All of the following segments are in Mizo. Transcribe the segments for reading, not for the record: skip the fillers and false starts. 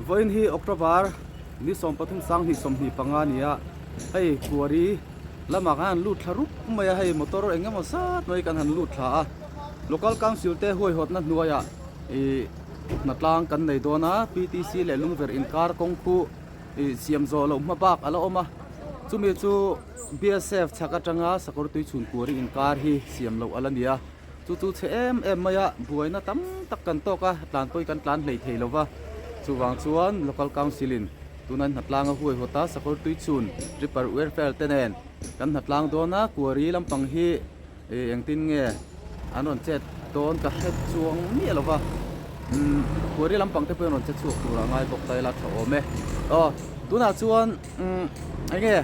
Vawiin hi October ni 13 sang hnih 25 a ni a, hei Kuari lamah kan han lut thla rup mai a, hei motor eng emaw zat mai kan han lut thla a, Local Council te huaihawtna hnuaiah ih hnatlang kan nei dawn a, PTC leh Lungverh inkar kawng khu ih siam zawh loh hma bak a la awm a, chumi chu BSF chhak atanga Sakawr Tuichhun Kuari inkar hi siam loh a la ni a. Chu chu chhe em em mai a, buaina tam tak kan tawk a, tlanpui kan tlan hlei thei lo va. Chuvang chuan Local Council in tuna hnatlang a huaihawt a, Sakawr Tuichhun Tripper Welfare te nen kan hnatlang dawn a, Kuari lampang hi engtin nge an rawn chet dawn ka hre chuang miah lo va. Umm Kuari lampang te pawh in rawn che chhuak tur a ngai bawk ta ila tha awm e. Aw tunah chuan umm enge.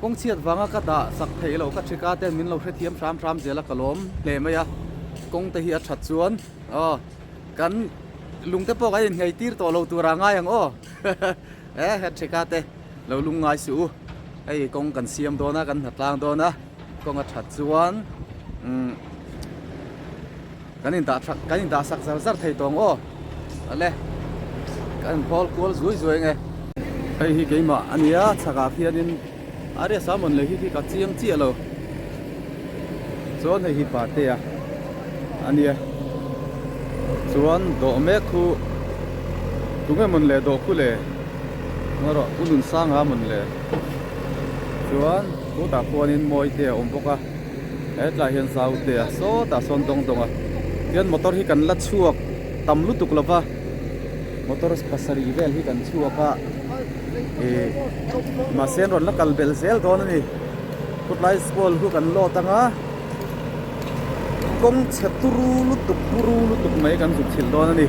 Kawng chhiat vanga ka dah sak theih loh ka thika ten min lo hrethiam hram hram zel a ka lawm hle mai a, kawng te hi a that chuan aw kan lung te pawh kan inhngei tir tawh lo tur a ngai ang aw he he thika te lo lung ngai suh u hei kawng kan siam dawn a kan hnatlang dawn a kawng a that chuan umm. Kan indah thak kan indah sak zar zar thei tawng aw ale kan inhawl kual zui zui ange. Hei hi keimah a nia chhakah khianin Arya Salmon leh hi khi ka chiang chiah lo chuan hei hi Patea a nia chuan dawh mek khu tunge mawn le dawh khu le ngarawh u Nunsanga mawn le chuan chutah khuanin Mawite a awm bawk a. Hetlai hian zau te a sawtah sawn dawng dawng a tichuan motor hi kan la chhuak tam lutuk lo va motor pasarih vel hi kan chhuak a ih mahse an rawn la kal belh zel dawn a ni khawtlai school khu kan lawt ang a kawng chhe turu lutuk turu lutuk mai kan zuk chhilh dawn a ni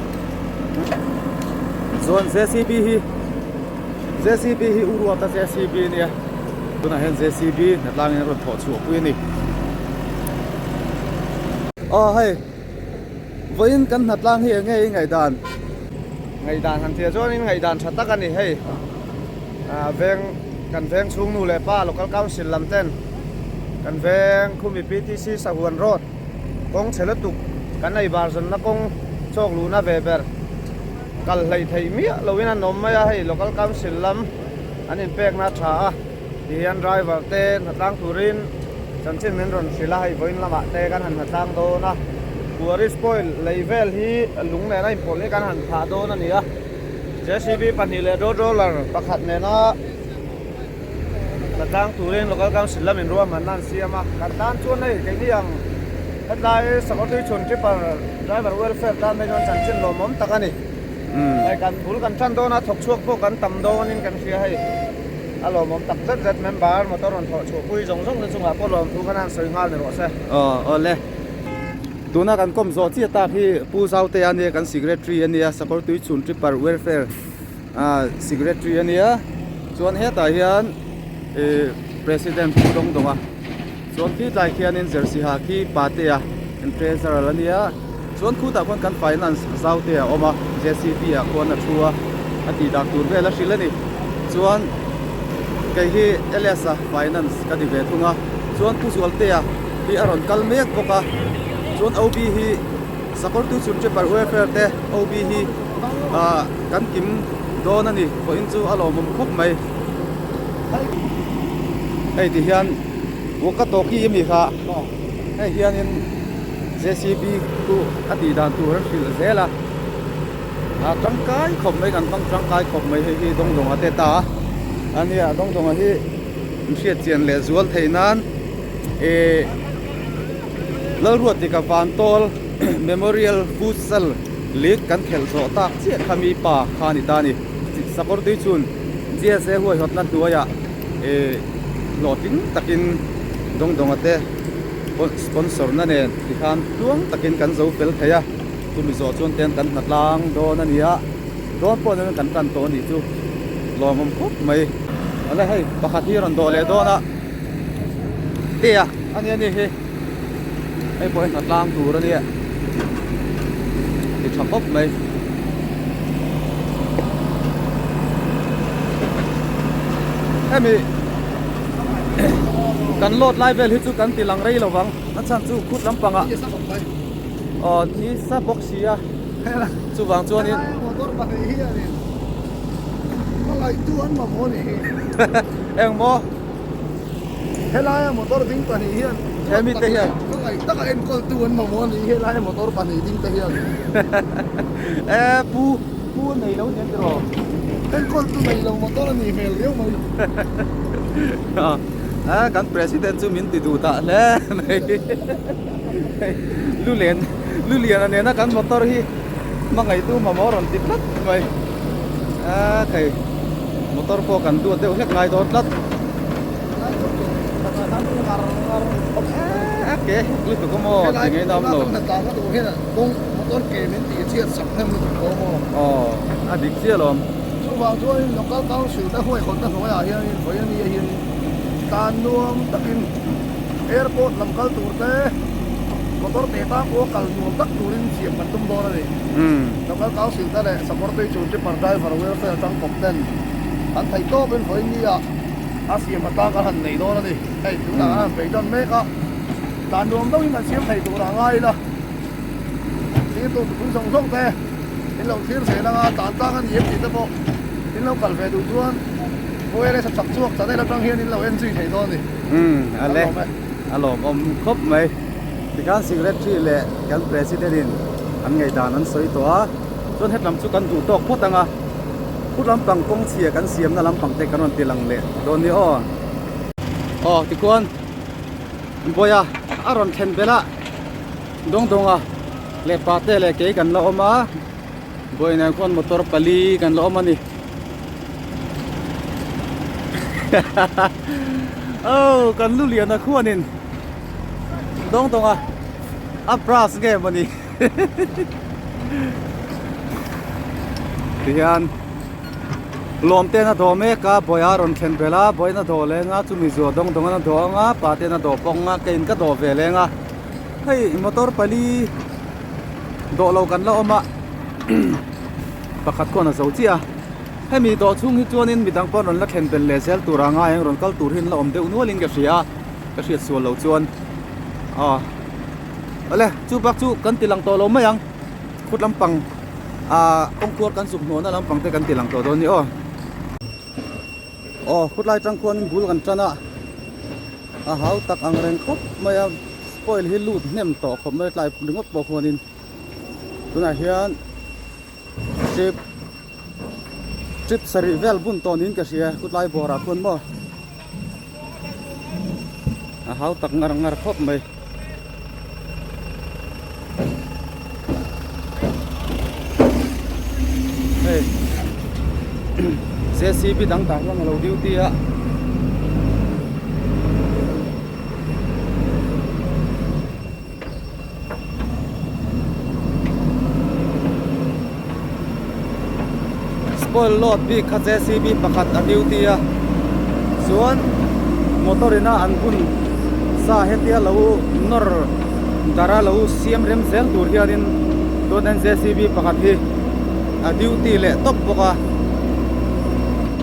chuan J C B hi J C B hi u ruata J C B a nia. Tunah hian JCB hnatlangin a rawn thawh chhuah pui a ni. Aw hei, vawiin kan hnatlang hi enge i ngaihdan? Ngaihdan han tia chuanin ngaihdan tha tak a ni hei. Veng, kan veng chhung nu leh pa Local Council lam ten kan veng khumi PTC Sahuan Road kawng chhe lutuk kan ei bar zawnna kawng chawk luhna ve ber kal hleih theih miah loin an awm mai a hei Local Council lam An inpekna a tha a, tihian driver te hnatlang turin chanchin min rawn hrilh a, hei vawiin lamah te kan han hnatlang dawn a, Kuari spoil lei vel hi lung nena inpawlh hi kan han thah dawn a ni a, JCB pahnih leh road roller pakhat nena hnatlang turin local council lamin ruahmanna an siam a, kan tan chuan hei keini ang hetlai Sakawrtui chhun tripper driver welfare tan phei chuan chanchin lawmawm tak a ni. Hei kan bul kan tan dawn a, thawk chhuak pawh kan tam dawnin kan hria hei. A lawmawm tak zet zet member motor rawn thawh chhuah pui zawng zawng te chungah pawh lawmthu khan han sawi nghal ni rawh se. Aw awle. Tuna kan kawm zawh chiah tak hi Pu Zautea ania kan secretary ania Sakawrtui Chhun Tripper Welfare secretary ania chuan hetah hian ih president Pu Dawngdawnga Chuan khi tlai khianin jersey ha khi Patea an treasurer a nia chuan khutah khuan kan finance zau te a awm a JCB ah khuan a thu a a tih dan tur vel a hrilh a ni chuan kei hi LS a finance ka ni ve thung a chuan Pu Zualtea hi a rawn kal mek bawk a chuan OB hi Sakawrtu chhun Tripper Welfare te OB hi ah kan kim dawn a ni pawhin chu a lawmawm khawp mai hei ti hian. Walk a tawk i mi kha hei hianin JCB chu a tih dan tur an hrilh zel a a tangkai khawp mai kan hmang tangkai khawp mai hei hi dawngdawnga te ta a nia dawngdawnga hi an hriat chian leh zual theih nan ih Lalruatika Vantawl Memorial Futsal League kan khelh zawh tak chiah kha mi pa kha a ni ta a ni Sakawrtui chhun GSA huaihawtna hnuaiah. Ih hlawhtling takin dawngdawnga te sponsor na nen tikhan tluang takin kan zo fel thei a chumi zawh chuan ten kan hnatlang dawn a ni a dawn pawh nen kan tan tawh a nih chu lawmawm khawp mai awle hei pakhat hi a rawn dawh leh dawn a tea a ni a ni hi hei pawh hi hnatlang tur a nia ti tha khawp mai. Hemi kan load lai vel hi chu kan ti lang rei lo vang a chhan chu khut lampangah aw ni sa bawk si a chuvang chuanin. Hmangaihtu an mamawh a nih hi. Eng maw? Helaia motor ding pahnih hian Hemi te hian hmangaih taka enkawltu an mamawh a nih hi helaia motor pahnih ding te hian. E pu pu nei lo nen tiraw? Enkawltu nei lo motor a nih hmel riau mai. A kan president chu min ti duh dah hle mai. Lulen Luliana nena kan motor hi hmangaihtu mamawh rawn ti tlat mai. A thei motor pawh kan duat deuh hlek ngai dawn tlat. A ke lutuk a maw ti ngei nam lo. Aw a dik chiah alawm. Chuvang chuanin local council te huaihawtna hnuaiah hianin vawi a nia hianin tan nuam takin airport lam kal tur te motor te tan pawh kal nuam tak turin siam kan tum dawn a ni. Local council te leh Sakawrtui chu tipper driver welfare atang kawp ten an theih tawpin vawiin nia a siam atang kan han nei dawn a ni. Hei tunah kan han bei tan mek a, dan nuam deuhin kan siam thei turah a ngai ila thlir tur mipui zawng zawng te in lo thlir zel anga dan tlang a ni em tih te pawh in lo kal ve duh chuan OLS a chak chhuak channel atang hian in lo en zui thei dawn a ni. Umm a le a lawmawm khawp mai. Tikhan Secretary leh kan President in an ngaihdan an sawi tawh a, chuan hetlam chu kan duh tawk phawt ang a, phut lampang kawng chhia kan siamna lampang te kan rawn ti lang leh dawn nia aw. Aw tikuan Bawiha a rawn thlen belh a, dawng dawnga leh pate leh kei kan la awm a, Bawiha nen khuan motor pali kan la awm a ni. Aw kan lu lian a khuanin. Dawng dawng a a brush nge mawni tihian lawm ten a dawh mek a bawiha rawn thlen belh a bawihin a dawh leng a chumi zuah dawng dawng in a dawh ang a pa ten a dawh pawk ang a keiin ka dawh ve leng a hei motor pali dawh lo kan la awm a pakhat khawn a zo chiah a hemi dawh chhung hi chuanin midang pawh an rawn la thlen belh leh zel tur a ngai ang rawn kal tur hi an la awm deuh nualin ka hria a. Ka hriat sual lo chuan aw awle chu bak chu kan ti lang tawh lo mai ang khut lampang ah kawngkuar kan zuk hnawhna lampang te kan ti lang tawh dawn ni aw aw khut lai tang khuan bul kan tan a a hau tak ang reng khawp mai a spoil hi lut hnem tawh khawp mai tlai ringawt pawh khuanin tunah hian trip trip sarih vel bun tawh niin ka hria khutlai bawrah khuan maw. A hau tak ngar ngar khawp mai. Hei JCB dang tah hian a lo duty a. Spoil load bik kha JCB pakhat a duty a chuan motor ina an bun sa hetia lo nawr dara lo siam rem zel tur hianin chuan JCB pakhat hi a duty leh tawp bawk a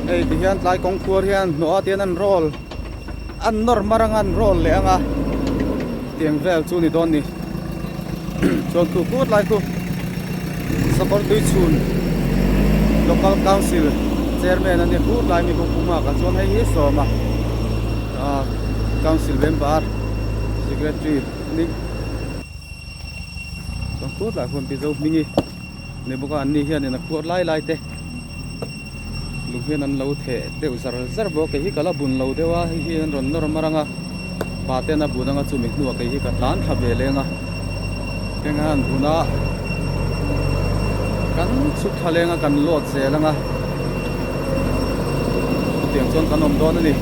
hei tihian tlai kawngkhuar hian hnawh a tian an roll. An nawr mar anga an roll leh anga tiang vel chu ni dawn ni chuan khu kut lai khu sakawr tui chhun local council chairman a nia kut lai mi khu pu nghak a chuan hei hi sawma ah council member secretary a ni chuan kut lai khuan mizo hmingi ni bawk a an ni hianin a khuar lai lai te. Lung hian an lo theh deuh zar zar bawk a kei hi ka la bun lo deuh a hei hi an rawn nawr mar ang a pa ten a bun ang a chumi hnuah kei hi ka tlan thla ve leng a heng a an bun a kan chhuk thla leng a kan load zel ang a chutiang chuan kan awm dawn a ni.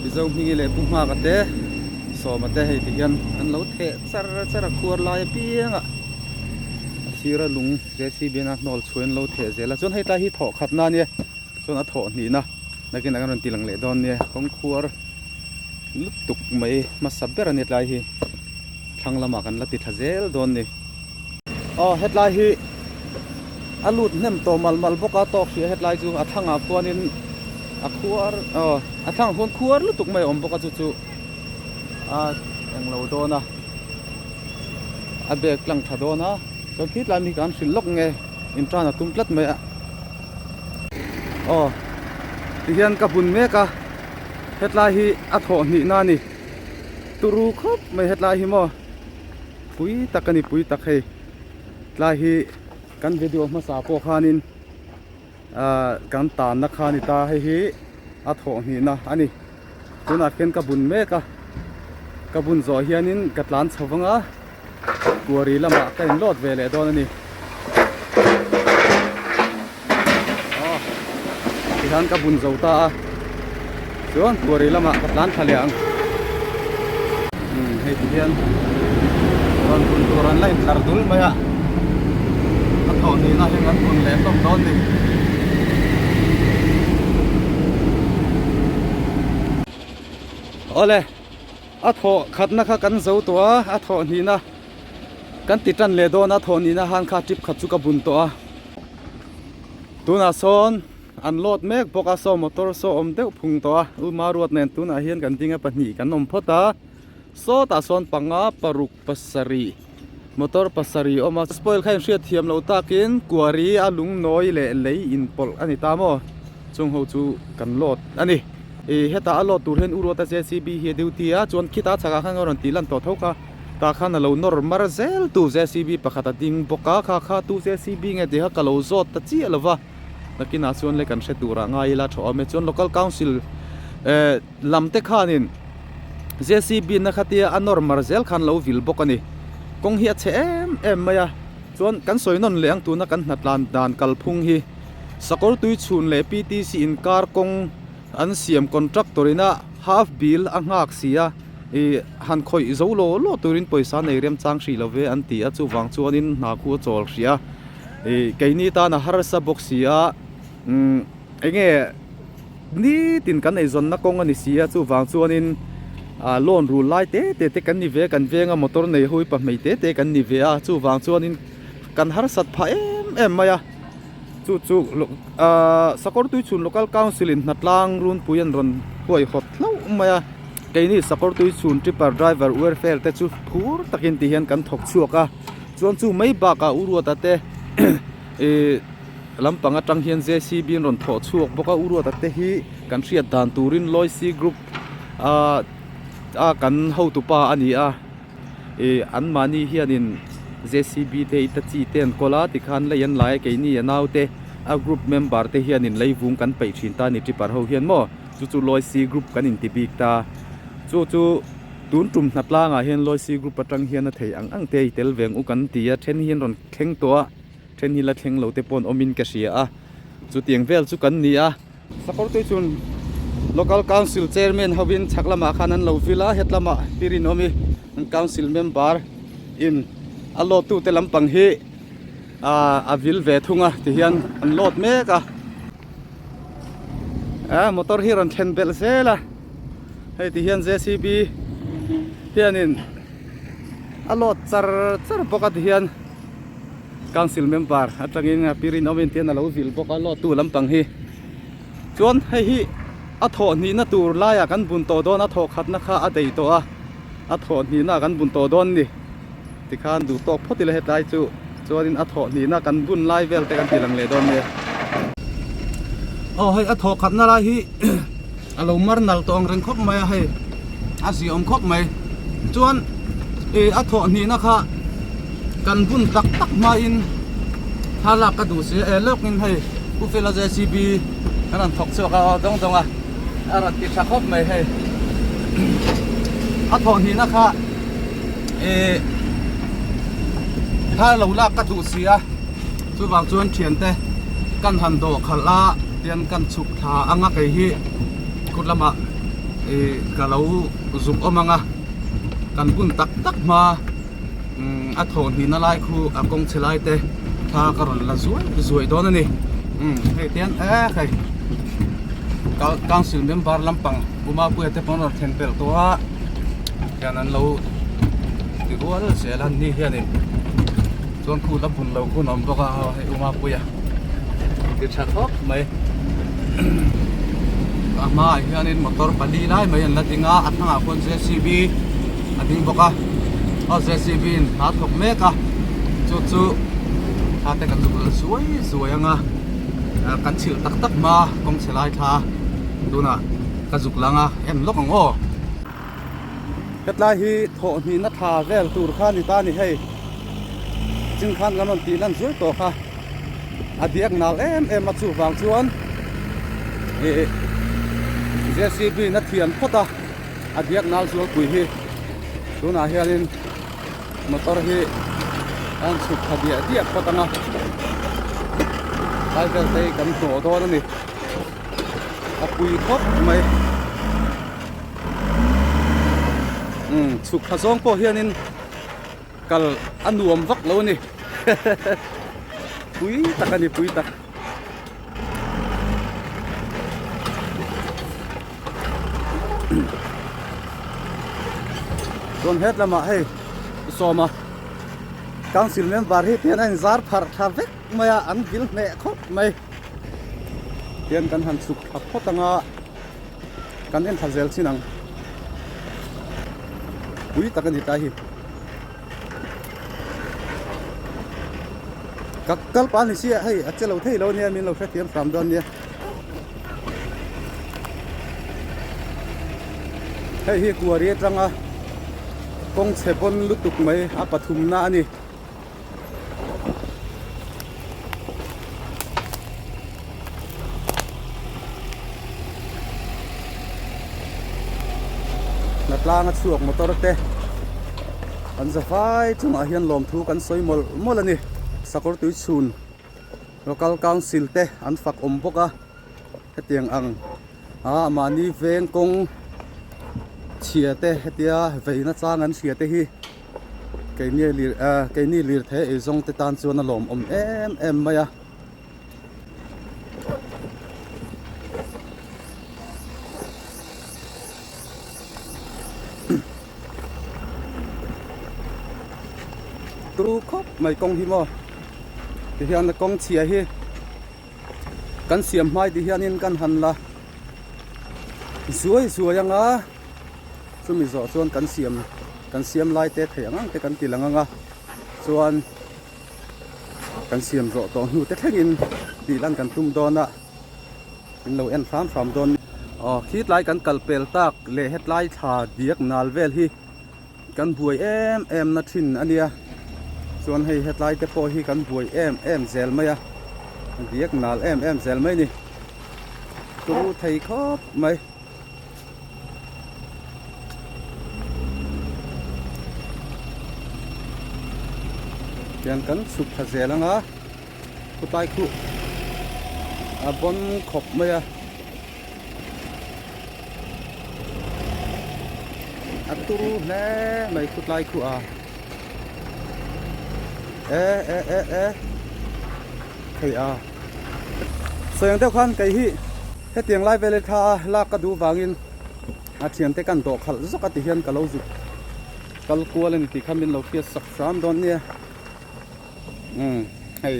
Mizo hmingi leh Pu Nghaka te Sawma te hei ti hian an lo theh char char a khuar lai apiang a a sira lung JCB in a hnawl chhuah in an lo theh zel a chuan hei tlai hi thawh khat na ania chuan a thawh hnihna nakin an rawn ti lang leh dawn nia kawngkhuar lutuk mai hmasa ber a ni tlai hi thlang lamah kan la ti tha zel dawn ni. Aw hetlai hi. A lut hnem tawh mal mal bawk a tawk hria hetlai chu a thlangah khuanin a khuar aw a thlangah khuan khuar lutuk mai a awm bawk a chu chu a englo dawn a a bag tlang tha dawn a chuan khi tlai mi khan hrilh lawk nge in tan a tum tlat mai a aw tihian ka bun mek a hetlai hi a thawh hnih na a ni turu khawp mai hetlai hi maw pui tak a ni pui tak hei tlai hi kan video hmasa pawh khanin ahh kan tanna kha a ni ta hei hi a thawh hnihna a ni tunah khian ka bun mek a ka bun zawh hianin ka tlan chho vang a kuari lamah ka in lawt ve leh dawn a ni aw tihian ka bun zo ta a chuan kuari lamah ka tlan thla leh ang umm hei ti hian rawn bun tur an la intlar dul mai a a thawh nihna hian an bun leh hlawm dawn a ni. Awle a thawh khatna kha kan zo tawh a a thawh hnihna kan ti tan leh dawn a thawh hnihna han kha trip khat chu ka bun tawh a tunah sawn an load mek bawk a saw motor saw awm deuh phung tawh a u maruat nen tunah hian kan ding a pahnih kan awm phawt a sawtah sawn panga paruk pasarih motor pasarih a awm a spoil kha in hriat thiam loh takin kuari a lungnawi leh lei inpawlh a ni ta maw chung ho chu kan load a ni. Ih hetah a load tur hian u Ruata JCB hi a duty a chuan khitah chhakah khan a rawn tih lan tawh tho kha tah khan a lo nawr mar zel tu JCB pakhat a ding bawk a kha kha tu JCB nge tih kha ka lo zawt ta chiah lo va nakinah chuan le kan hre turah ngai ila thaw awm e chuan local council eh lam te khanin JCB na khatia a nawr mar zel khan lo vil bawk a ni kawng hi a chhe em em mai a chuan kan sawi nawn leh ang tuna kan hnatlan dan kalphung hi sakawr tui chhun leh P_T_C inkar kawng. An siam contractor ina half bill a nghak si a, ih han khawih zo law law turin pawisa nei remchang hrih lo ve an ti a, chuvang chuanin hna khu a chawl hrih a, ih keini tan a harsa bawk si a, umm eng nge nitin kan eizawnna kawng a ni si a, chuvang chuanin ah loan rul lai te te te kan ni ve a, kan venga motor nei ho hi pahmei te te kan ni ve a, chuvang chuanin kan harsat phah em em mai a. Chu chu ahh Sakawrtuichhun Local Council in hnatlang runpui an rawn huaihawt hlauh mai a, keini Sakawrtuichhun Tipper Driver Welfare te chu phur takin ti hian kan thawk chhuak a, chuan chu mai bakah U Ruata te ih lampang atang hian JCB an rawn thawh chhuak bawk a, U Ruata te hi kan hriat dan turin Loisy Group ah a kan hotupa a ni a. Ih anmahni hianin JCB te Itachi te an kawl a tikhan lei an lai a keini a naute a group member te hianin leivung kan peih thin ta a ni tipper ho hian maw chu chu Loisy group kan inti bik ta chu chu tun tum hna tlangah hian Loisy group atang hian a thei ang ang te i tel veng u kan ti a then hi an rawn thleng tawh a then hi la thleng lo te pawh an awmin ka hria a chutiang vel chu kan ni a. Sakawrtui chuan Local Council Chairman hovin chhak lamah khan an lo vil a, het lamah Pirin awm i an Council member in a load tute lampang hi ah a vil ve thung a tihian an load mek a. Ah motor hi rawn thlen belh zel a, hei tihian JCB hianin a load char char bawk a tihian. Council member atangin pi rinawmin tian a lo vil bawk a load tu lampang hi chuan hei hi a thawh hnihna tur laiah kan bun tawh dawn a thawh khatna kha a dei tawh a a thawh hnihna kan bun tawh dawn a ni tikhan duh tawk phawt ila hetlai chu chuanin a thawh hnihna kan bun lai vel te kan ti lang leh dawn nia. Aw hei a thawh khatna lai hi a lo mar nal tawh ang reng khawp mai a hei a ziaawm khawp mai chuan ih a thawh hnihna kha kan bun tak tak hmain thlalak ka duh si a e lawkin hei Pu Fela JCB an rawn thawk chhuak a aw dawng dawng a a rawn ti tha khawp mai hei a thawh hnihna kha ih thla lo lak ka duh si a chuvang chuan thiante kan han dawh khalh a tian kan chhuk thla anga kei hi kut lamah ih ka lo zuk awm ang a kan bun tak tak hma umm a thawh hnihna lai khu a kawng chhe lai te thla ka rawn la zuai zuai dawn a ni umm hei tian eh hei council member lampang Umapuia te pawh an rawn thlen pelh tawh a tian an lo ti rual zel a ni hianin. Chuan khu la bun lo khun a awm bawk a hei u Mapuia ti tha khawp mai. A hmaah hianin motor pali lai mai an la ding a, a hnangah khuan JCB a ding bawk a, aw JCB in hna a thawk mek a, chu chu thla te kan zuk la zuai zuai ang a, kan chhilh tak tak hma kawng chhe lai thla tunah ka zuk lang a en lawk ang aw. Hetlai hi thawhhnihna thla vel tur kha a ni ta a ni hei ching khan kan rawn tih lan zuai tawh kha a diak nal em em a chuvang chuan ih JCB in a thian phawt a a diak nal zualpui hi tunah hianin motor hi a rawn chhuk thla diah diah phawt ang a lai vel te hi kan hnawh dawn a ni a pui khawp mai. Umm chhuk thla zawng pawh hianin kal a nuam vak lo a ni pui tak a ni pui tak. Chuan het lamah hei sawma council member hi tihian a inzar pharh thla vek mai a an vil hneh khawp mai tihian kan han chhuk thla phawt ang a. Kan en thla zel chin ang. Pui tak a ni ta hi. Ka kal pah ni sia hei a che lo thei lo nia min lo hrethiam hram dawn nia. Hei hi kuari atanga kawng chhe bawn lutuk mai a pathumna a ni. Hnatlanga chhuak motor te an za vai chungah hian lawmthu kan sawi mawlh mawlh a ni sakawr tui chhun local council te an fak awm bawk a hetiang ang ah mahni veng kawng chhia te hetia vei na chang an hria te hi. Keini lir ah keini lirthei eizawng te tan chuan a lawmawm em em mai a. Turu khawp mai kawng hi maw tihian a kawng chhia hi kan siam hmai ti hianin kan han la zuai zuai ang a. Chumi zawh chuan kan siam kan siam lai te thei ang ang te kan ti lang ang a chuan kan siam zawh tawh hnu te thlengin tih lan kan tum dawn a min lo en hram hram dawn aw khi tlai kan kal pel tak leh hetlai thla diak nal vel hi kan buai em em na thin a nia chuan hei hetlai te pawh hi kan buai em em zel mai a diak nal em em zel mai a ni turu thei khawp mai. Tian kan chhuk thla zel ang a khawtlai khu a bawn khawp mai a a turu hle mai khawtlai khu a e e e e thei a sawi ang deuh khan kei hi. Hetiang lai vel hi thla lak ka duh vangin a thiante kan dawh khalh zawk a ti hian ka lo zuk kal kual a ni tih kha min lo hriat sak hram dawn nia umm hei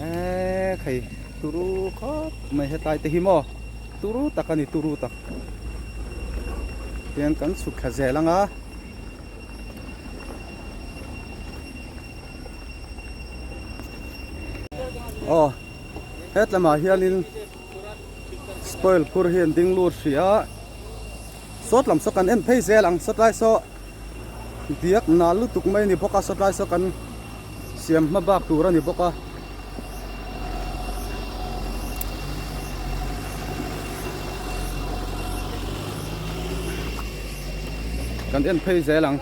eee hei turu khawp mai hetlai te hi maw turu tak a ni turu tak tihian kan chhuk thla zel ang a. Aw. Hetlamah hianin spoil phur hi an ding lut hrih a sawt lam saw kan en phei zel ang sawtlai saw diak nal lutuk mai a ni bawk a sawtlai saw kan siam hma bak tur a ni bawk a. Kan en phei zel ang.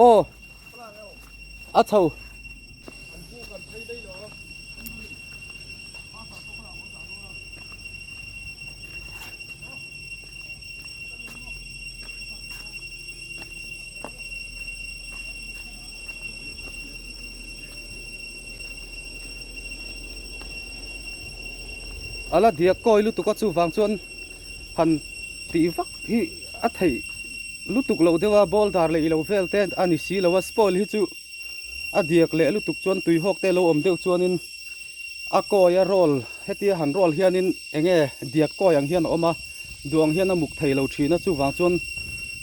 Aw a chho a la diak kawi lutuk a chuvang chuan han. tih vak hi a theih lutuk loh deuh a boulder leh ilo vel te a ni si lo a spoil hi chu a diak leh lutuk chuan tui hawk te lo awm deuh chuanin a kawi a roll hetia han roll hianin eng nge diak kawi ang hian a awm a duh ang hian a muk thei lo thin a chuvang chuan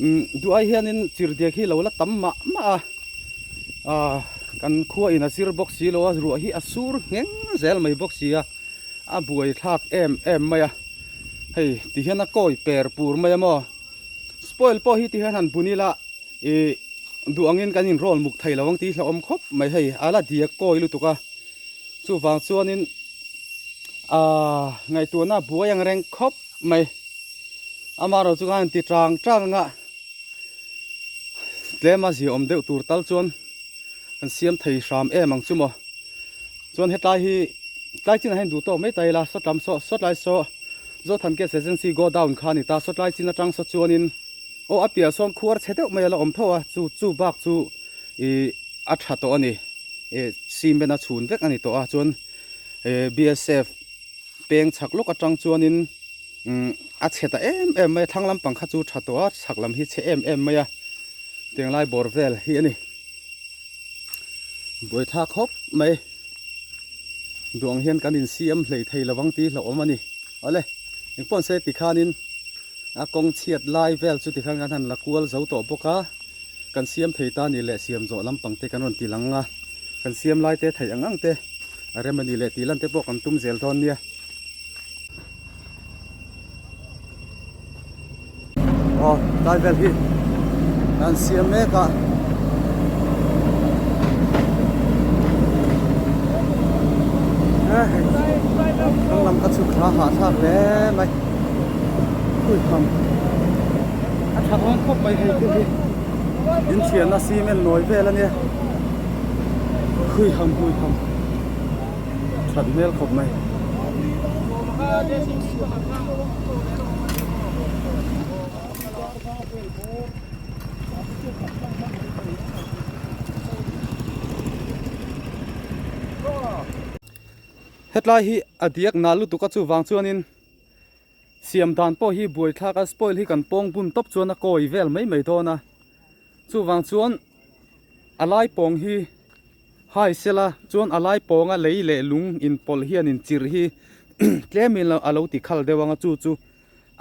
umm duh ai hianin chirhdiak hi lo la tam mah mah a ah kan khua in a zir bawk si lo a ruah hi a sur ngheng zel mai bawk si a a buai thlak em em mai a hei ti hian a kawi per pur mai a maw spoil pawh hi ti hian han bun ila Ih duh angin kan in roll muk thei lo ang tih hlauhawm khawp mai hei a la diak kawi lutuk a chuvang chuanin ahh ngaihtuahna a buai ang reng khawp mai amaherawh chu khan ti tang tang anga tlem a ziaawm deuh tur tal chuan kan siam thei hram em ang chu maw chuan hetlai hi tlai chinah hian duh tawk mai ta ila sawtlam saw sawtlai saw Zothan Gas Agency go down kha a ni ta sawtlai chin atang saw chuanin. Aw a piah sawn khuar chhe deuh mai a la awm tho a, chu chu bak chu ih a tha tawh a ni, ih cement a chhun vek a ni tawh a, chuan ih BSF peng chhak lawk atang chuanin umm a chhe ta em em mai a, thlang lampang kha chu tha tawh a, chhak lam hi chhe em em mai a, tiang lai bawr vel hi a ni, buaithlak khawp mai, duh ang hian kan insiam hlei thei lovang tih hlauhawm a ni, awle engpawh se tikhanin. A kawng chhiat lai vel chu tikhan kan han la kual zo tawh bawk a, kan siam thei ta ni leh siam zawh lampang te kan rawn ti lang a, kan siam lai te theih ang ang te a rem a ni leh tih lan te pawh kan tum zel dawn nia. Aw tlai vel hi kan siam mek a. Hnung lam ka chhuk thla hahthlak hle mai ui tham a tha dawn khawp mai hei thil hi in thianna cement nawi vel ania hui ham hui ham that hmel khawp mai. Hetlai hi a diak nal lutuk a chuvang chuanin siam dan pawh hi buaithlak a spoil hi kan pawng bun tawp chuan a kawi vel mai mai dawn a chuvang chuan a lai pawng hi hai sela chuan a lai pawnga lei leh lung inpawlh hian inchirh hi tlemin a lo ti khal deuh ang a chu chu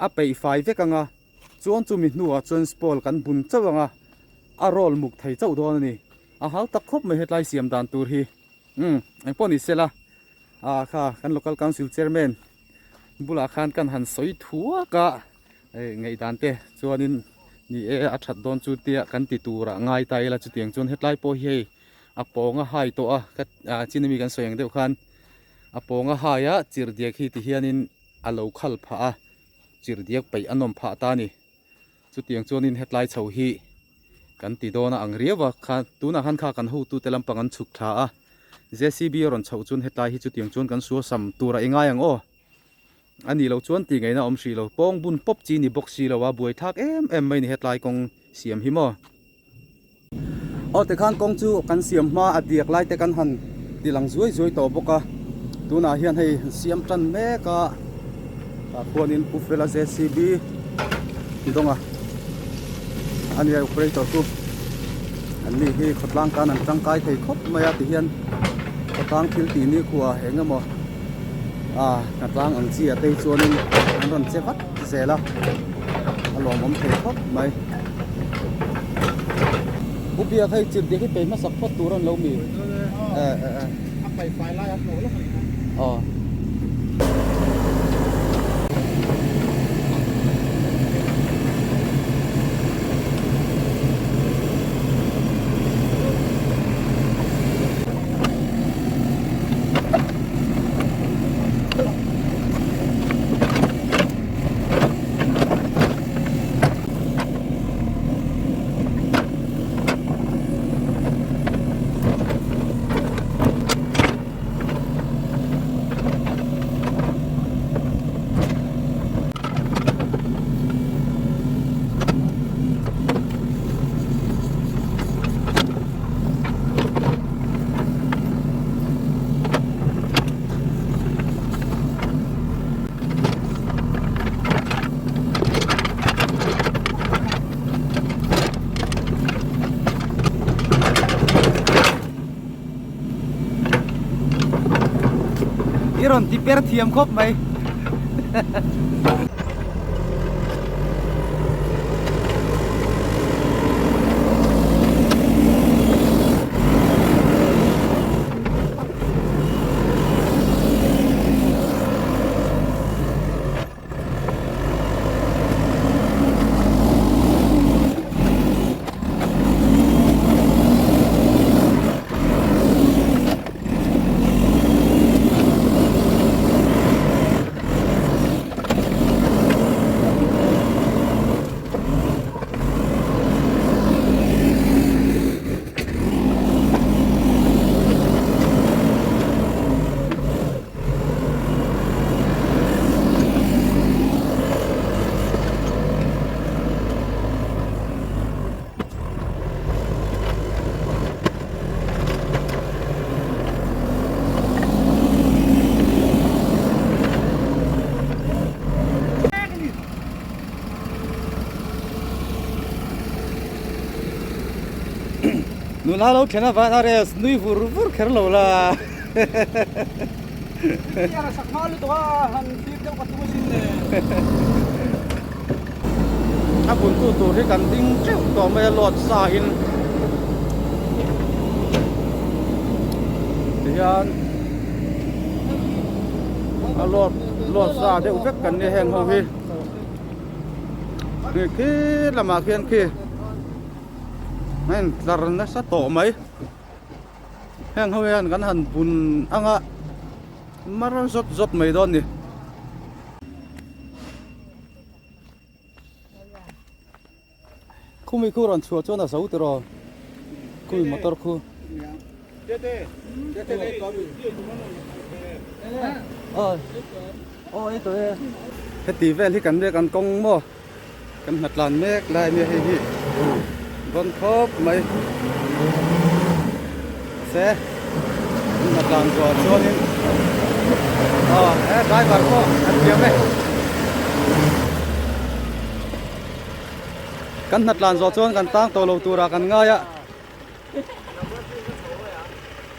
a peih fai vek ang a chuan chumi hnuah chuan spoil kan bun chauh ang a a roll muk thei chauh dawn a ni a hau tak khawp mai hetlai siam dan tur hi. Umm engpawh ni sela ah kha kan local council chairman bulah khan kan han sawi thuak a eh ngaihdan te chuanin ni e a that dawn chu tia kan ti turah ngai ta ila chutiang chuan hetlai pawh hi hei a pawng a hai tawh a ka ah chin ami kan sawi ang deuh khan a pawng a hai a chirhdiak hi ti hianin a lo khal phah a chirhdiak peih a nawm phah ta a ni. Chutiang chuanin hetlai chho hi kan ti dawn a ang riau a, kha tunah khan kha kan hotute lampang an chhuk thla a, JCB a rawn chhoh chuan hetlai hi chutiang chuan kan suasam tur a i ngai ang aw. A nih loh chuan tih ngaihna a awm hrih lo, pawng bun pawp chi ni bawk si lo a, buaithlak em em mai ni hetlai kawng siam hi maw. Aw tikhan kawng chu kan siam hma a diak lai te kan han ti lang zuai zuai tawh bawk a tunah hian hei an siam tan mek a tah khuanin Pu Fela JCB dawnga a nia operator chu an ni hi khawtlang tan an tangkai thei khawp mai a tihian khawtlang thil tih ni khuah eng emaw ah hnatlang ang chi ah te hi chuanin an rawn che vat zel a a lawmawm thei khawp mai u biak hei chirh dik hi pe hmasak phawt tur an lo mi eh eh eh a pai fai lai a hlawh lawk a ni aw. rawn ti per thiam khawp mai. Nula lo thlen avang a rest nui vur vur kher lo la. A buntu tur hi kan ding teuh tawh mai a load sa in tihian a load load sa deuh vek kan nia heng ho hi hei khi lamah khian khi a intlar nasa tawh mai. Heng ho hian kan han bun ang a mar zawt zawt mai dawn ni. Khumi khu rawn chhuah chuan a zo tiraw khumi motor khu. Heti vel hi kan mek an kawng maw. Kan hna tlan mek lai ania hei hi vawn khawp mai se kan hna tlan zuah chuanin aw he driver pawh a thiam e kan hna tlan zawh chuan kan tang tawh lo turah kan ngai a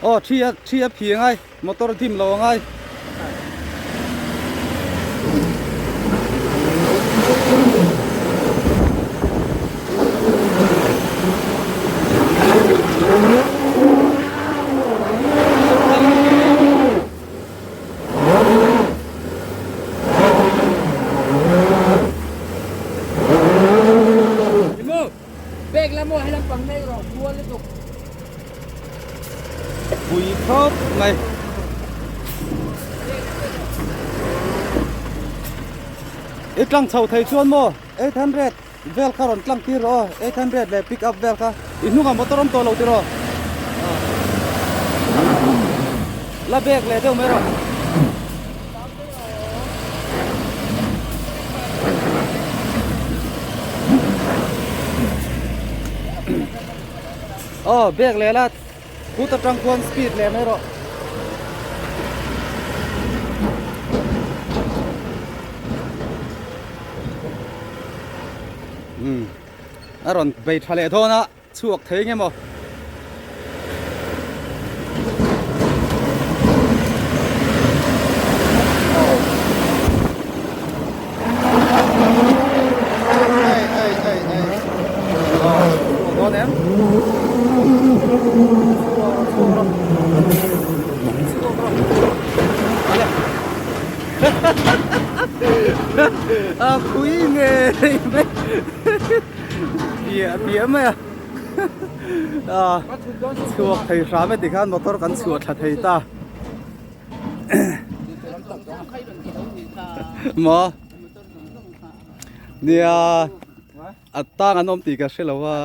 aw thi a thi a phi angai motor dim lo angai. Pui khawp mai. I tlang chho thei chuan maw 800 vel kha rawn tlang tir rawh aw 800 leh pick up vel kha i hnungah motor awm tawh lo tiraw la bag leh deuh mai rawh. Aw bag leh la kut atang khuan speed leh mai rawh. Umm a rawn bei tha leh dawn a. Chhuak thei nge maw? Ei ei ei ei. Chhuak dawn em? Chhuak rawh chhuak rawh. Chhuak rawh. Ale. A phui ngei mai. Piah piah mai a ah chhuak thei hram e tikhan motor kan chhuah thla thei ta maw nia a tang an awm tih ka hre lo a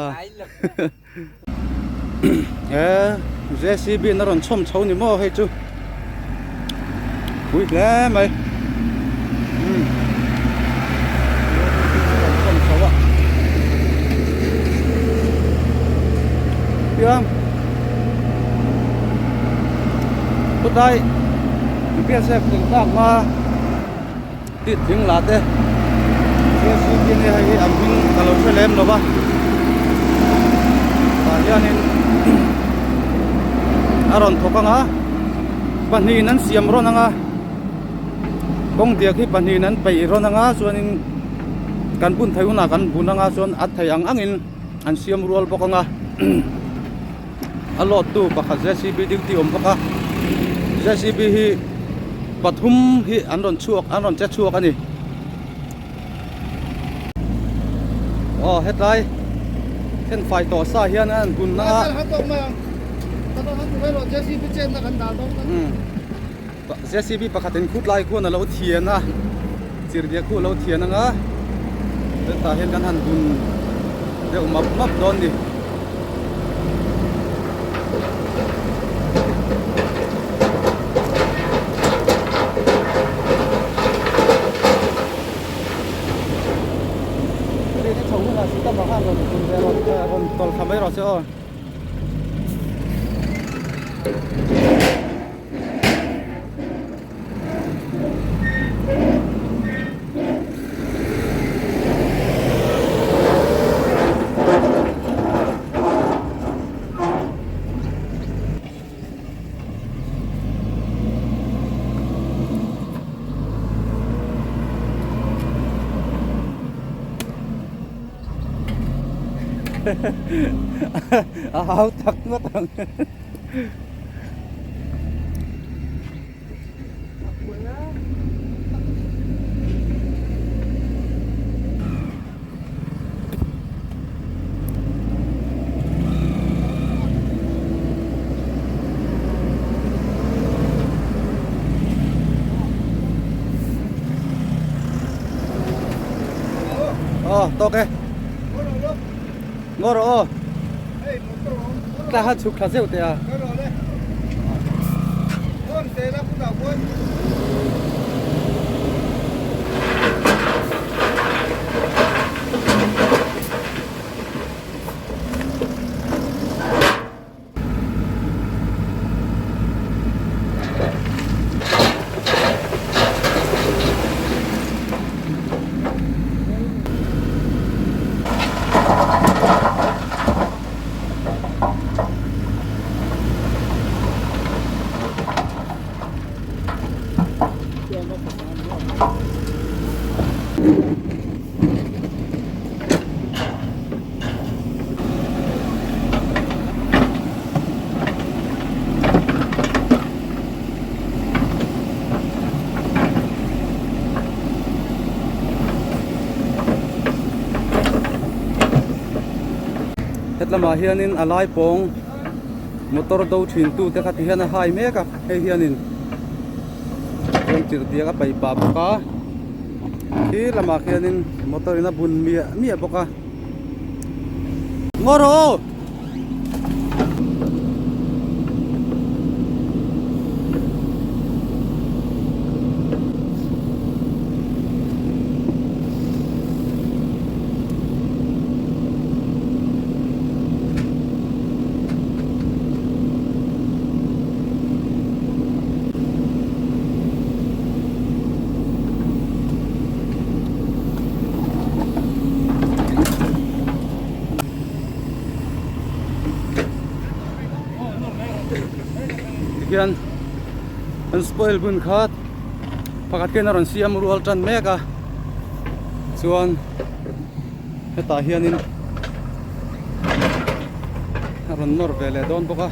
he JCB in a rawn chhawm chho ni maw hei chu pui hle mai umm rawn chhawm chho a tiang khawtlai biasep tling tak hma tih thing lah te JCB nia hei hi an hming ka lo hre lem lo va tah hianin a rawn thawk ang a pahnihin an siam rawn ang a. Kawng diak hi pahnihin an peih rawn anga chuanin kan bun theih hunah kan bun anga chuan a thei ang angin an siam rual bawk anga a load tu pakhat jcb duty awm bawk a jcb hi pathum hi an rawn chhuak an rawn che chhuak a ni. Aw hetlai thenfai tawh sa hian an bun na a. Jcb pakhat in khut lai khuan a lo thian a chirhdiah khu a lo thian ang a hetah hian kan han bun deuh map map dawn a ni. Rawn tawlh thla mai rawh se aw. A hau tak ngawt ang. Aw tawk e ngaw rawh aw tla han chhuk thla zeuh teh a. Hetlamah hianin a lai pawng motor do thin tu te kha ti hian a hai mek a hei hianin chuan chirh diak a paih pah bawk a khi lamah khianin motor in a bun miah miah bawk a ngaw rawh aw. Tikhian an spoil bun kha pakhat khian a rawn siam rual tan mek a chuan hetah hianin a rawn nawr ve leh dawn bawk a.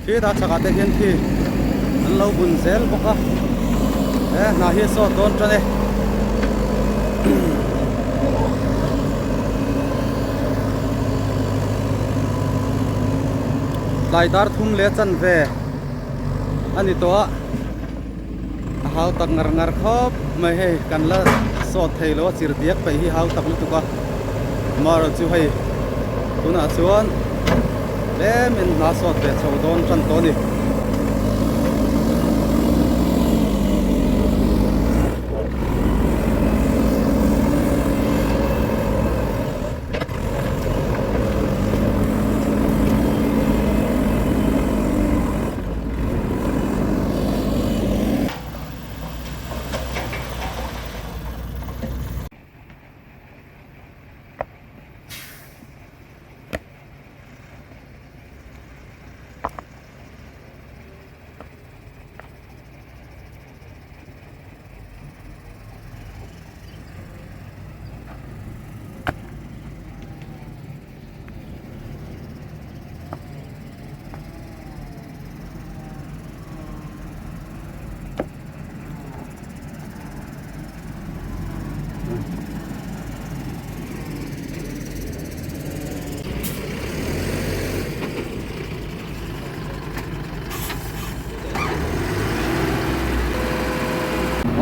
Khitah chhakah te hian khi an lo bun zel bawk a he hna hi a sawt dawn tan e. Tlai dar thum leh chanve a ni tawh a a hau tak ngar ngar khawp mai hei kan la sawt thei lo a chir diak peih hi hau tak lutuk a amaherawhchu hei tunah chuan. Tlemin hna sawt ve chho dawn tan tawh a ni.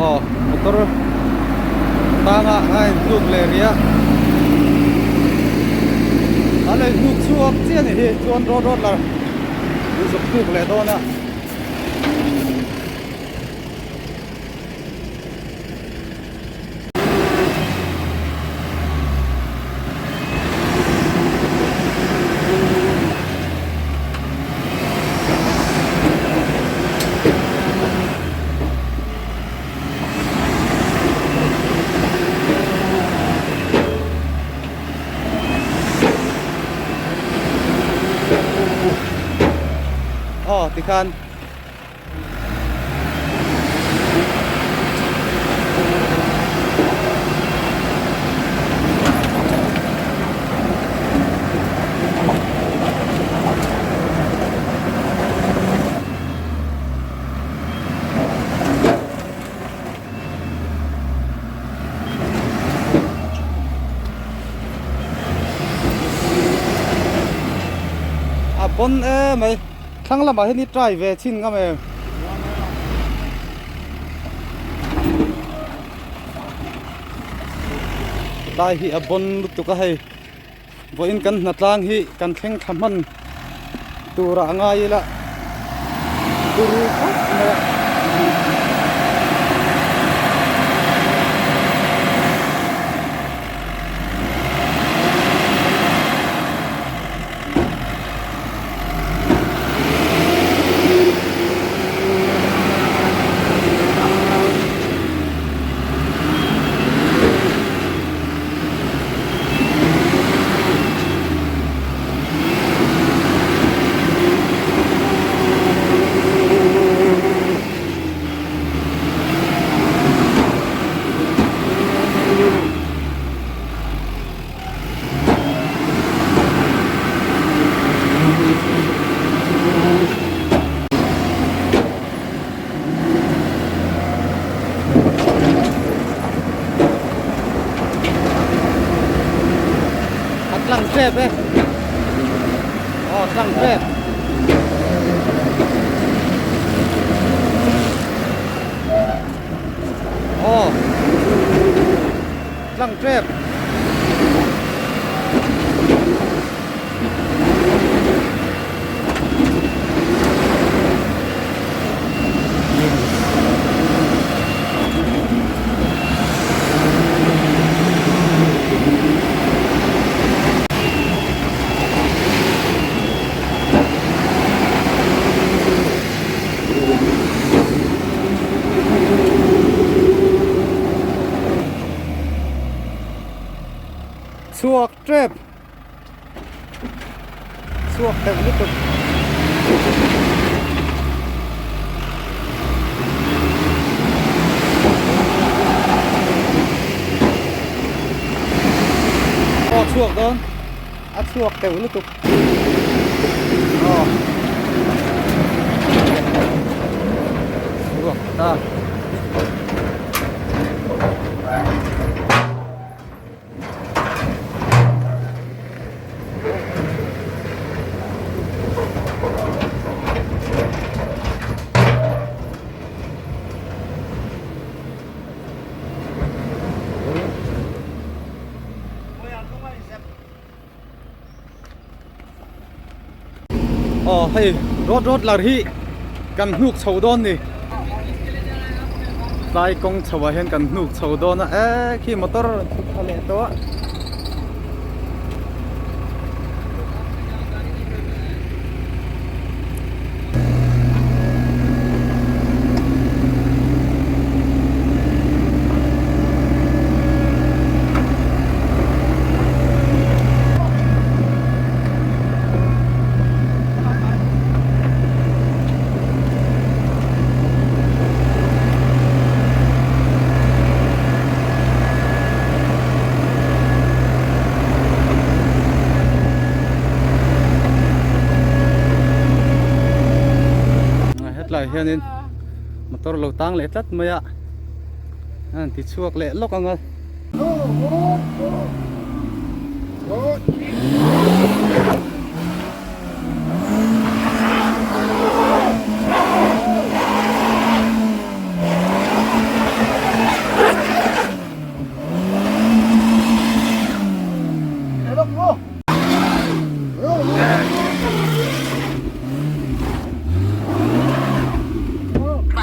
Aw motor tangah a inhnuk leh rih a a lo inhnuk chhuak chiah a ni hi chuan road roller an zuk hnuk leh dawn a. Aw tikhan. A bon em mai. Thlang lamah hian i try ve chhin ngam em? Lai hi a bon lutuk a hei vawiin kan hnatlang hi kan thleng thla hman tur ah ngai ila turu khawp mai a. A tlang tep e aw tlang tep aw tlang tep. Chhuak tep chhuak teuh lutuk aw chhuak dawn a chhuak teuh lutuk aw chhuak ta. Aw hei road road lar hi kan hnuk chho dawn ni tlai kawng chho ah hian kan hnuk chho dawn a e khi motor a chhuk thla leh tawh a. Hetlai hianin motor lo tang leh tlat mai a a han ti chhuak leh lawk ang a.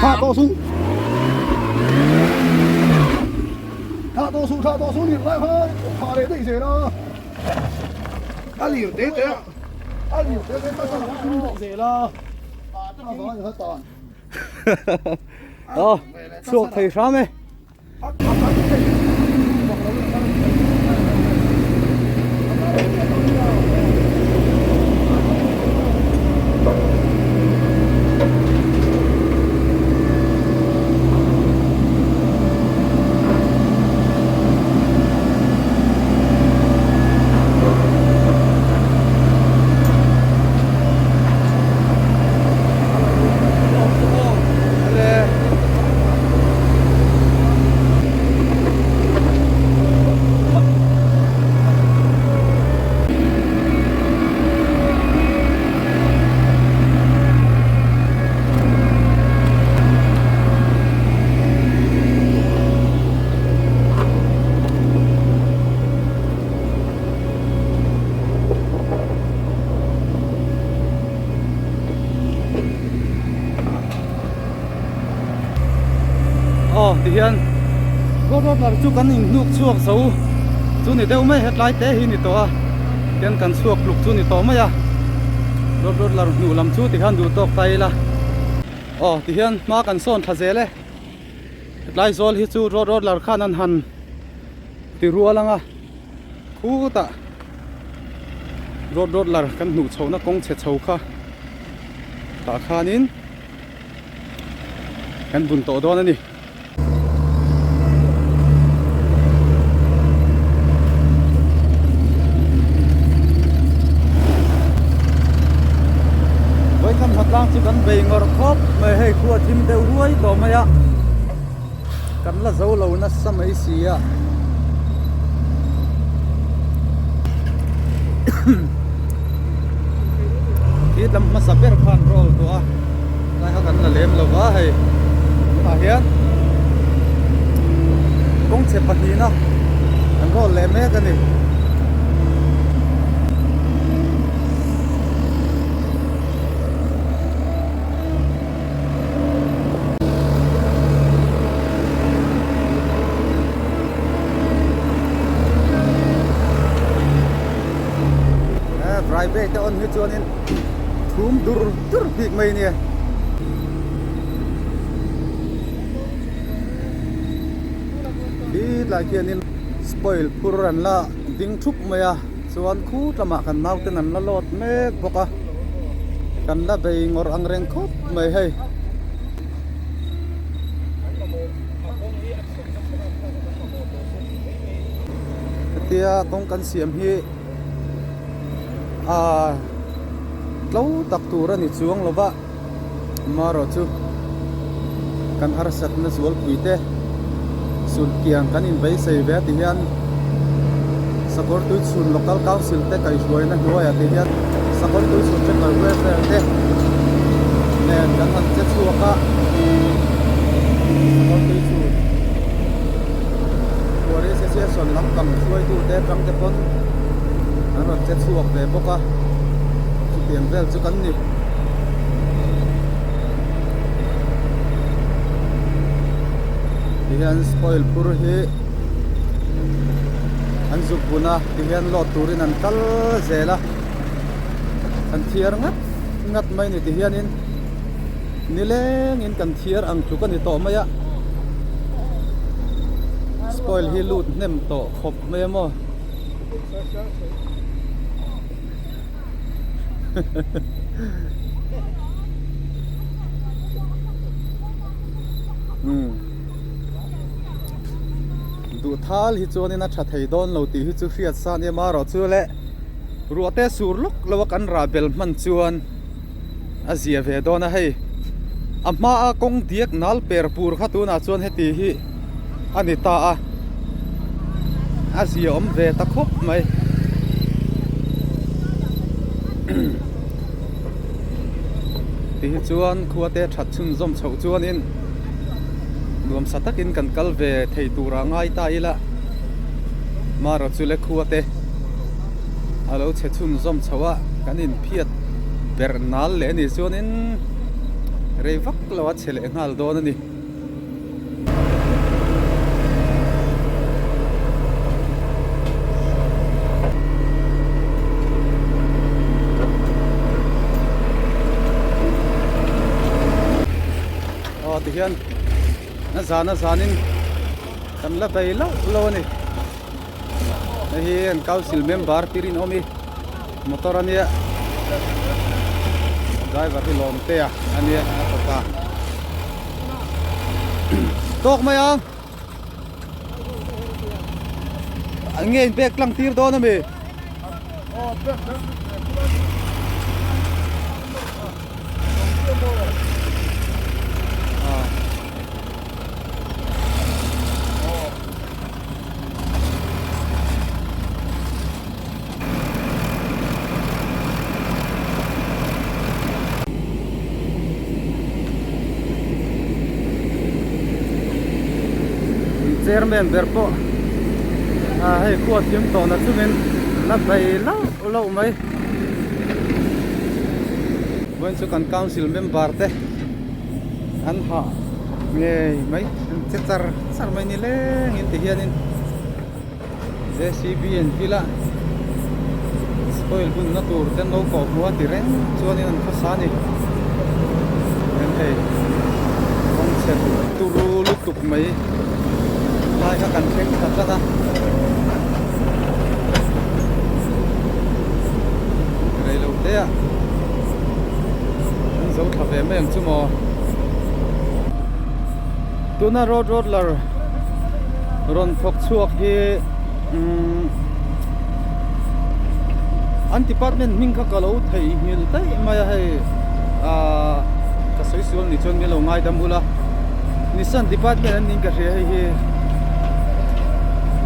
Thah tawh suh, thah tawh suh lir lai kha thah leh daih zel a. A lir te te a, a lir te te a thah daih zel a. A vai kha tan. Aw, chhuak thei hram e. Aw tihian road road lar chu kan inhnuk chhuak zo chu ni deuh mai hetlai te hi ni tawh a tian kan chhuak tluk chu ni tawh mai a road road lar hnuh lam chu tihian duh tawk ta ila aw tihian hma kan sawn thla zel e hetlai zawl hi chu road road lar khan an han ti rual ang a khutah road road lar kan hnuh chhohna kawng chhe chho kha tah khanin kan bun tawh dawn a ni. Vawikhat hmatlang chu kan bei ngawrh khawp mai hei khua thim deuh ruai tawh mai a kan la zo lo nasa mai si a. Khi lam hmasa ber khan roll tawh a tlai kha kan la lem lo va hei tunah hian kawng chhe pahnihna an roll leh mek a ni. Private a on hi chuanin thum dur dur bik mai nia. Khi tlai khianin spoil phur an la ding thup mai a chuan khu lamah kan nauten an la load mek bawk a kan la bei ngawrh ang reng khawp mai hei. Hetia kawng kan siam hi aaa tlo tak tur a ni chuang lo va amaherawh chu kan harsatna zualpui te sulhkiang kan inbeisei ve a ti hian sakawr tuichhun local council te kaihhruaina hnuaiah te hian sakawr tuichhun trekker welfare te nen kan han che chhuak a sakawr tuichhun Quarry Association lampang hruaitute atang te pawn an rawn che chhuak ve bawk a. Tiang vel chu kan ni. Tihian spoil phur hi an zuk bun a tihian load turin an kal zel a an thiar ngat ngat mai a ni tihianin nilengin kan thiar ang tluk a ni tawh mai a spoil hi lut hnem tawh khawp mai a maw. Duh thal hi chuanin a tha thei dawn lo tih hi chu hriat sa nia marawh chu le ruah te sur lawk lo a kan rah bel hman chuan a zia ve dawn a hei a hmaa kawng diak nal per pur kha tunah chuan heti hi a ni ta a a zia awm ve ta khawp mai ti hi chuan khua te that chhunzawm chhoh chuanin nuamsa takin kan kal ve thei turah ngai ta ila marawh chu le khua te a lo chhe chhunzawm chhoh a kan inphiat ber nal leh a nih chuanin rei vak lo a chhe leh nghal dawn a ni. Aw tihian a zan a zanin kan la bei loh lo a ni hei hi an council member te rinawm hi motor a nia driver hi lawm te a ania a fapa tawk mai ang an nge in pek tlang tir dawn ami Chairman ber pawh ah hei khua thim tawh na chungin la bei lauh lauh mai vawiin chu kan council member te an hah ngei mai an che char char mai ni lengin ti hianin. J_c_b an vil a spoil hun na tur te an lo kawh hmu a ti reng chuanin an khawsa a ni chuan hei kawng chhe turu lutuk mai lai kha kan thleng thla tlat a reilo te ah an zo thla ve mai ang chu maw tuna road roller rawn thawk chhuak hi umm an department hming kha ka lo theihnghilh daih mai a hei ahh ka sawi sual ni chuan min lo ngaidam ula Nissan department an niin ka hria hei hi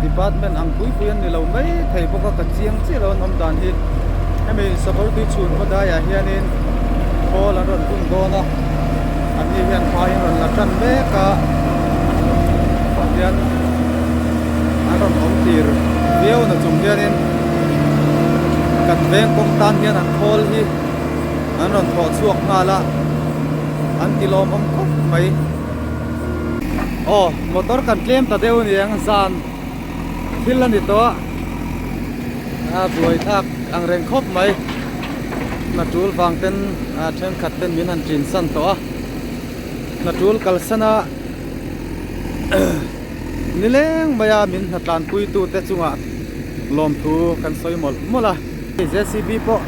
department ang pui pui an ni lo mai thei bawk a ka chiang chiah lo an awm dan hi hemi sakawr tui chhun khawdaiah hianin khawl an rawn bun dawn a. An ni hian hmaiin rawn la tan mek a tihian an rawn awm tir viau na chung hianin kan veng kawng tan hian an khawl hi an rawn thawh chhuak nghal a an ti lawmawm khawp mai aw motor kan tlem ta deuh aniang zan thil a ni tawh a buai thlak ang reng khawp mai. Hna tul vang ten thenkhat ten min han chin san tawh a hna tul kalsan a nileng mai a min hna tlanpui tu te chungah lawmthu kan sawi mawlh mawlh a J_c_b pawh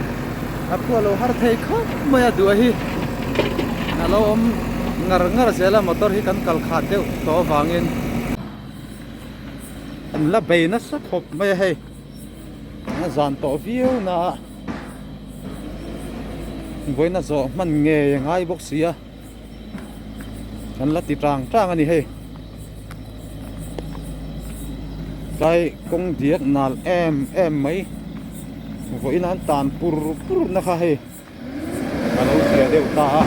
a phuah lo har thei khawp mai a duh a hi a lo awm ngar ngar zel a motor hi kan kal khat deuh tawh avangin an la bei nasa khawp mai a hei. A zan tawh viau na a vawiin a zawh hman ngei a ngai bawk si a kan la ti tang tang a ni hei tlai kawng diak nal em em mai vawiin an tan pur pur na kha hei. A lo zia deuh ta a.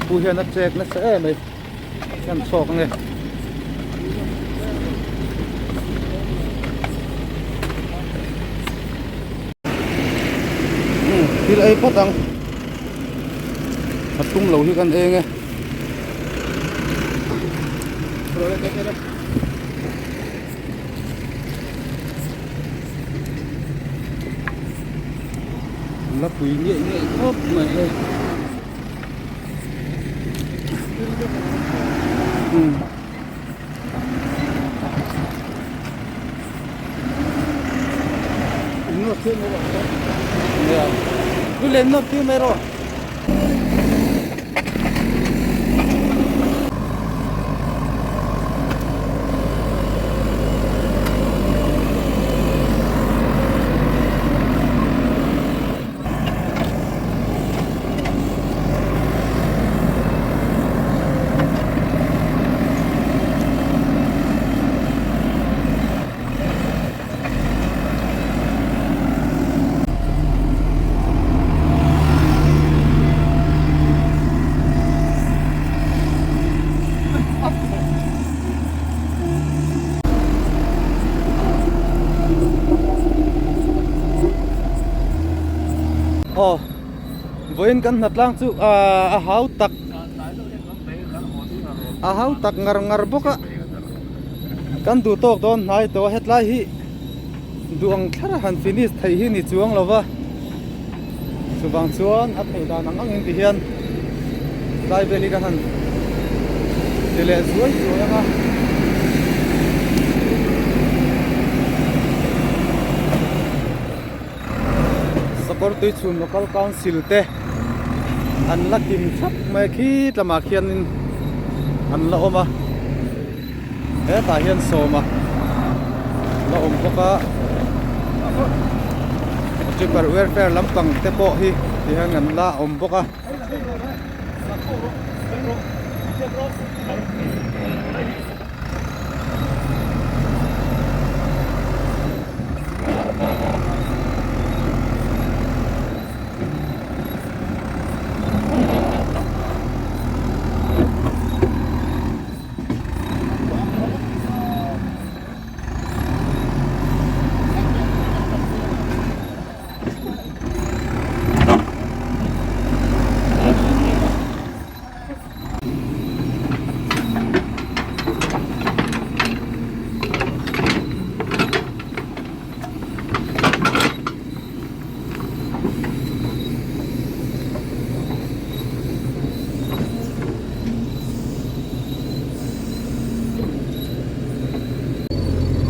Pu hian a chek nasa em mai. Kan chhawk ange. Thil ei phawt ang. A tum lo hi kan eng e. La pui ngeih ngeih khawp mai hei. Aw vawiin kan hnatlang chu ahh a hau tak a hau tak ngar ngar bawk a kan duh tawk dawn hnai tawh a hetlai hi duh ang thlar a han finish theih hi ni chuang lo va chuvang chuan a theih dan ang angin ti hian tlai vel hi kan han ti leh zuai zuai ang a. Sakawr Tuichhun Local Council te an la kim thlap mai a khi tlamah khianin an la awm a hetah hian sawma la awm bawk a tripper welfare lampang te pawh hi tihian an la awm bawk a.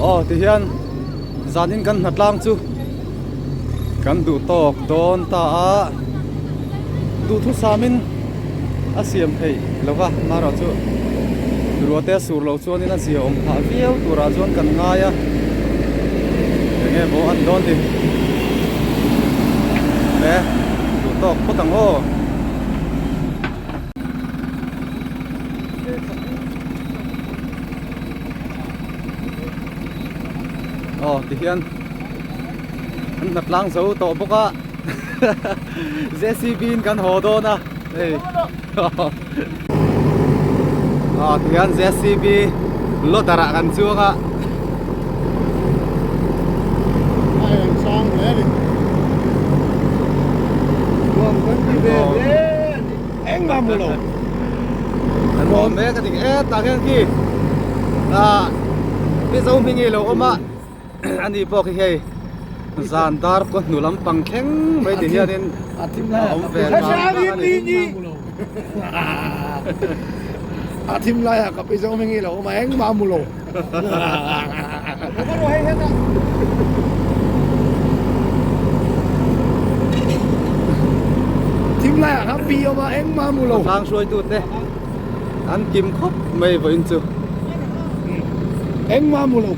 Aw tihian zanin kan hnatlang chu kan duh tawk dawn ta a duhthusamin a siam theih lo va marawh chu ruahte a sur loh chuanin a zia awm phah viau turah chuan kan ngai a eng nge maw an dawn ni e duh tawk phawt ang aw. Aw tihian an hnatlang zo tawh bawk a JCB in kan haw dawn a hei aw tihian JCB loader ah kan chuang a. A eng sang hle a ni. Nuam kan ti ve hle a ni. Engmah hmu lo. Kan haw mek a ni e tah hian khi ah Mizo hming hi a lo awm a. Ani pawh khi hei zan dar kaw hnu lampang thleng mai ti hianin a awm ve nghal a ni. A thim laiah ka pi zawng hming i lo awm a engmah a mu lo. Thim laiah kha pi awm a engmah a mu lo. Khawtlang hruaitute an kim khawp mai vawiin chu. Engmah a mu lo.